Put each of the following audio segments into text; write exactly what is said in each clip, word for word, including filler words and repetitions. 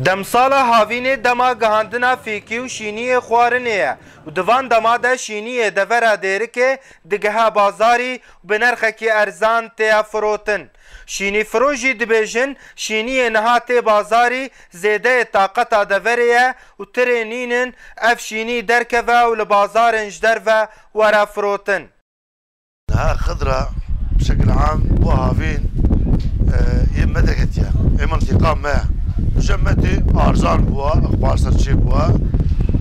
Demsala havînê dema gihandina fêkî û şîniyê xwarinê ye û di van dema de şîniyê devera Dêrikê digehe bazarî û bi nerxekî erzan tê firotin. Şînîfiro jî dibêjin, şîniyê niha tê bazarî zêdeyê taqeta deverê ye û tirê nînin ev şînî derkeve û li bazarên ji derve were firotin. Niha xidra bi şekil am bo havîn, e, yê me derketiye. Ê mintîqa me. Jemmetî arzan bûa, ixbar ser çê bûa.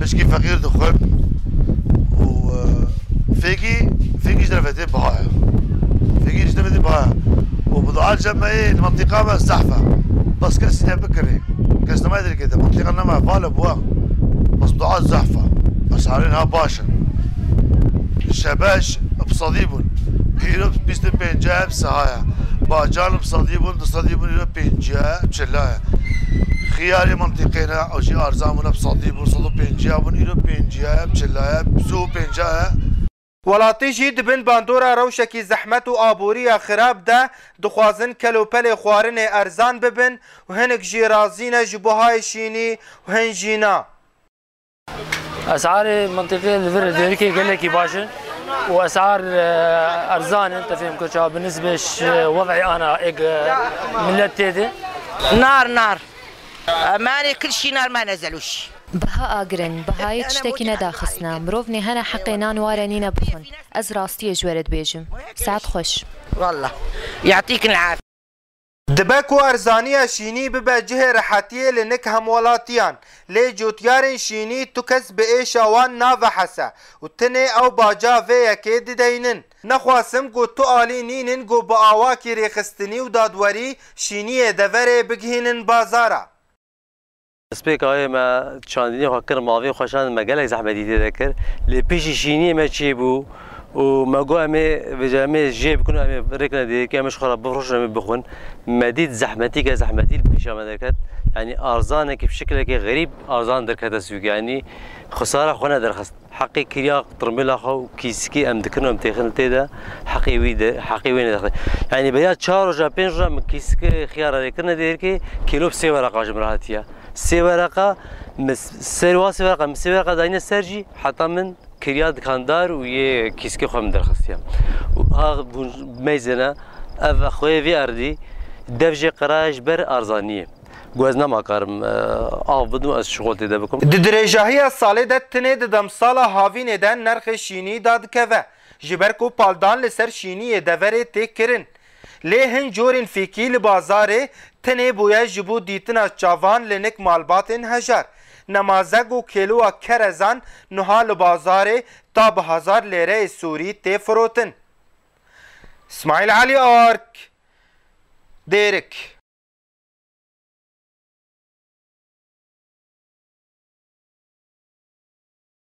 Pişkî feqîr dixwin. Û, e, fêkî, fêkî ji dervetê biha ye. Fêkî ji dervetê biha ye. Û bi dua cem me yê li mintîqa me zehf e. Bes kesî ne bikirî. Kes nema derkete. Mintîqa nema vale bûa. Bes dua zehf e. Esarên ha baş in. Şebeş bi sedî bûn. Îro bîst û pênc e bi seha ye. Bacan bi sedî bûn, du sedî bûn, îro pêncî ye, çila ye. Xiyarê mintîqê ne, ew jî arzan bûne bi sedî bûn, sed û pêncî bûn, îro pêncî ye, çila ye, sî û pênc ye. Welatî jî di bin bandora rewşekî zehmet û aboriya xirab de dixwazin kelopelê xwarinê erzan bibin û hinek jî razî ne ji buhayê şînî û hin jî na. Esarê mintîqê li vir Dêrikê gelekî baş in û esar, e, erzan in, te fêm kir çawa bi nisbê ji wed'ê ana êk, e, millet tê de. Nar, nar. Emanê kil şînar me nezeloş. Biha agirin, bihayê tiştekî nedaxistine. Mirovnê hene heqê nan ware nîne bixwin. Ez rastiyê ji we re dibêjim. Saet xweş. Wallah. Yatîkin el Dibe ku erzaniya şînî bibe cihê rehetiyê li nik hemwelatiyan, lê cotyarên şînî tu kes bi êşa wan navehese û tinê ew baca vê yekê dideynin. Nexwasim ku tu alî nînin ku bi awakî rêxistinî û dadwerî şîniyê deverê bigihînin bazara. Destpêka wê me çandinê xwe kir, mavê xwe şand, me gelek zehmetî tê de kir. Lê piştî şîniyê me çêbû û me got, em ê vêca, em ê jê bikin, em ê rêkine dêrikê, em ê ji xwe re bifroşin, em ê bixwin. Me dît zehmetîke, zehmetî li pêşa me derket. Yanî arzanekî bi şikilekê xerîb arzan derkete sûkê. Yanî xisara xwe nederxist. Heqê kirya tirmila xwe û kîskî em dikin û em têxin tê de, heqê wî de, heqê wê nedixin. Yanî beriya çar roja, pênc roja min kîskê xiyara rê kirine dêrikê, kîlo bi sê wereqa ji min re hatiye. Sê wereqa, min s-, ser wa sê wereqa, min sê wereqa dayne ser jî, heta min kirya dikandar û yê kîskê xwe min derxistiye. Û ha hûn meyzêne, ev xweyê vî erdî, dev jê qiraya ji ber arzaniyê. Got, ez nema karim, e, av bidim, ez şixul tê de bikim. Di dirêjahiya salê de tinê di demsala havînê de nerxê şînî dadikeve, ji ber ku paldan li ser şîniyê deverê tê kirin. Lê hin corên fîkî li bazarê tenê bûye ji bo dîtina çavan li nik malbatên hejar. Nemaze ku kêlowa kerezan niha li bazarê ta bi hezar lêreyê sûrî tê firotin. Smaîl Elî Ark, Dêrik.